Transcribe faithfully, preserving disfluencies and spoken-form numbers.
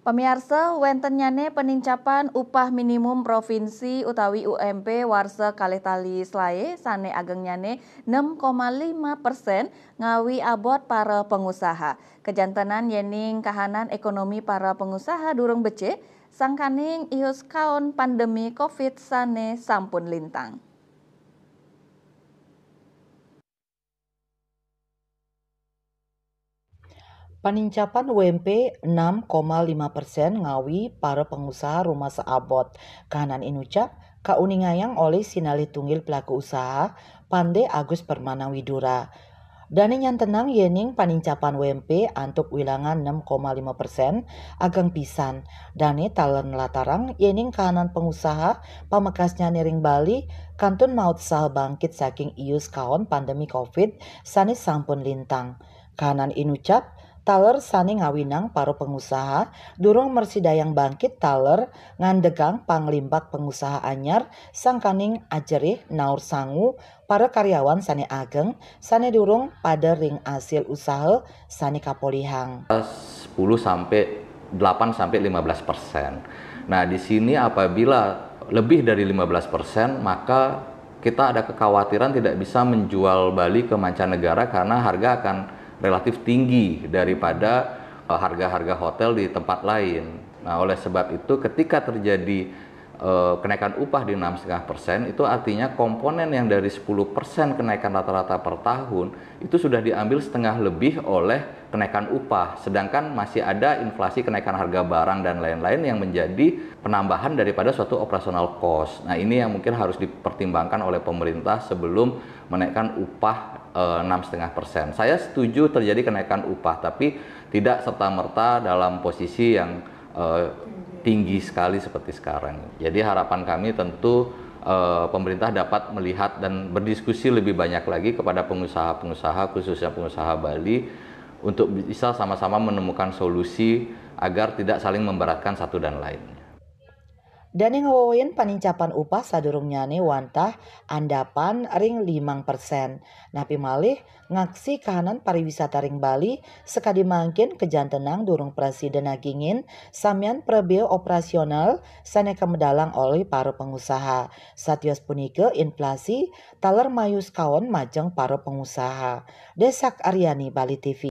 Pamiarsa, wéntennyane penincapan upah minimum provinsi utawi U M P warsa kalih tali selae sane agengnyane enam koma lima persen ngawi abot para pengusaha. Kejantenan yening kahanan ekonomi para pengusaha durung becik, sangkaning ius kaon pandemi covid sane sampun lintang. Panincapan U M P enam koma lima persen ngawi para pengusaha rumasa abot. Kahanan inucap kauningayang oleh sinalih tunggil pelaku usaha, Pande Agus Permana Widura. Dane nyantenang yening panincapan U M P antuk wilangan enam koma lima persen ageng pisan. Dane taler nlatarang yening kahanan pengusaha pamekasnyane ring Bali kantun maut saha bangkit saking ius kaon pandemi covid sane sampun lintang. Kahanan inucap, taler sane ngawinang para pengusaha durung mresidayang bangkit taler ngandegang panglimbak pengusaha anyar sangkaning ajerih naur sangu para karyawan sane ageng sane durung pada ring asil usaha sane kapolihang. Sepuluh sampai delapan sampai lima belas persen. Nah, di sini apabila lebih dari lima belas persen, maka kita ada kekhawatiran tidak bisa menjual Bali ke mancanegara karena harga akan relatif tinggi daripada eh, harga-harga hotel di tempat lain. Nah, oleh sebab itu, ketika terjadi eh, kenaikan upah di enam setengah persen, itu artinya komponen yang dari sepuluh persen kenaikan rata-rata per tahun itu sudah diambil setengah lebih oleh kenaikan upah, sedangkan masih ada inflasi kenaikan harga barang dan lain-lain yang menjadi penambahan daripada suatu operational cost. Nah, ini yang mungkin harus dipertimbangkan oleh pemerintah sebelum menaikkan upah eh, enam setengah persen. Saya setuju terjadi kenaikan upah, tapi tidak serta-merta dalam posisi yang eh, tinggi sekali seperti sekarang. Jadi, harapan kami tentu eh, pemerintah dapat melihat dan berdiskusi lebih banyak lagi kepada pengusaha-pengusaha, khususnya pengusaha Bali, untuk bisa sama-sama menemukan solusi agar tidak saling memberatkan satu dan lainnya. Dane ngwewehin panincapan upah sadurungnyane wantah andapan ring limang persen. Napi malih, ngaksi kahanan pariwisata ring Bali sakadi mangkin kajantenang durung prasida nagingin samian prabea operasional sane kamedalang olih para pengusaha. Satios punika inflasi taler mayus kaon majeng para pengusaha. Desak Aryani, Bali T V.